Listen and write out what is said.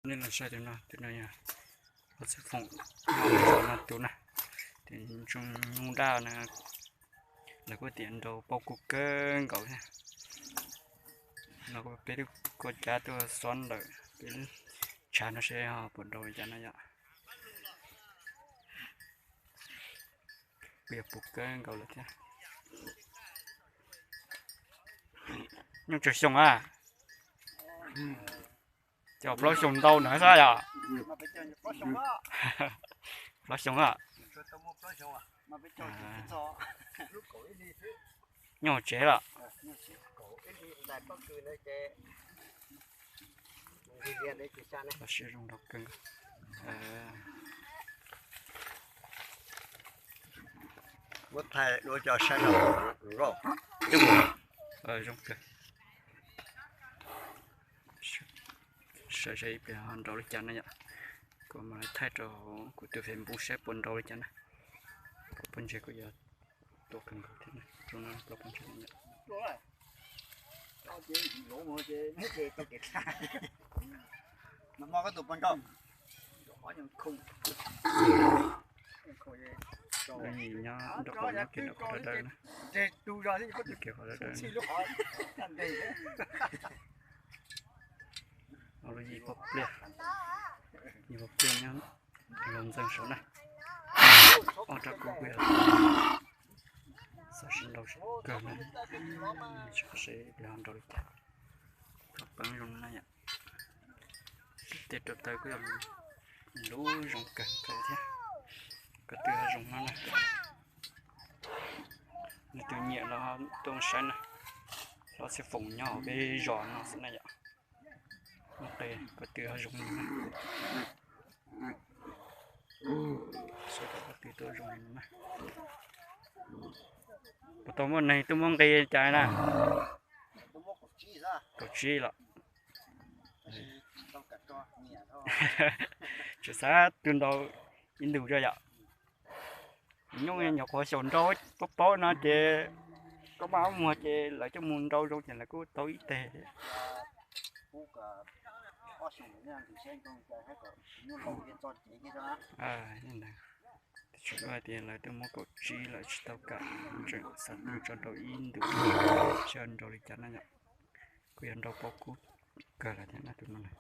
Nej los saib tus no, tus no yog Los Txhiaj Foom no tus na, tus ntsuj nyuj daj na, lawv kuj tias nrau paub kub kawg nkaus thiab. No peb twb kuj cav tuaj xob ntawm peb tshav no seb ho puas nrau li cas na yom. Kuj yog puv kawg nkaus lawm thiab. Nyuj tsawg xyoo a? Cov plaub xyoo ntau na xwb yom? Plaub xyoo a? Nyuj tsev los? Los siab zoo nrau kawg. Muab thaij dua cov saib no. Zoo kawg. Saib saib ib pliag ho nrau li cas na yom. Kuv mam li thaij rau kuv tus Facebook saib puas nrau li cas na. Plaub pob ntseg kuj yuav tuaj kawg nkaus thiab, plaub pob ntseg no yom. Nyob nraum qaum nyob kiag nraum qhov dawb dawb na. Kiag qhov dawb dawb na. Lub yim poj pliaj, yim poj pliaj nyob los ntxeev saud na. Ob rab kub kuj yog xav sib nrau kawg na. Seb ho nrau li cas. Qhov peeb zoo na yom. Tej rau taw kuj yog lub zoo kawg nkaus thiab. Ko tw ho zoo no na. Leej twg nyiam los tuaj saib na. Los Txhiaj Foom nyob peb zos no xwb na yom. Muaj qe ko tw ho zoo li no na. Saib ko tw tuaj zoo li no na. Puas tau muaj neeg tuaj muab nqi cas na? Kaum tsib los? Tsis xav tus nrau ib ntus tso yom. Nyuj nyuam qhuav xyaum nrau paub paub no ces koj maj muag ces lawv coj mus nrau zoo ces lawv kuj tau ib teg thiab. Tsis ua tias lawv twb muab kaum tsib lawm tsis tau kam, tseem xav tus tso nrau ib ntus seb nrau li cas na yom. Kuj yog nrau paub kub kawg lawm thiab na tus no na.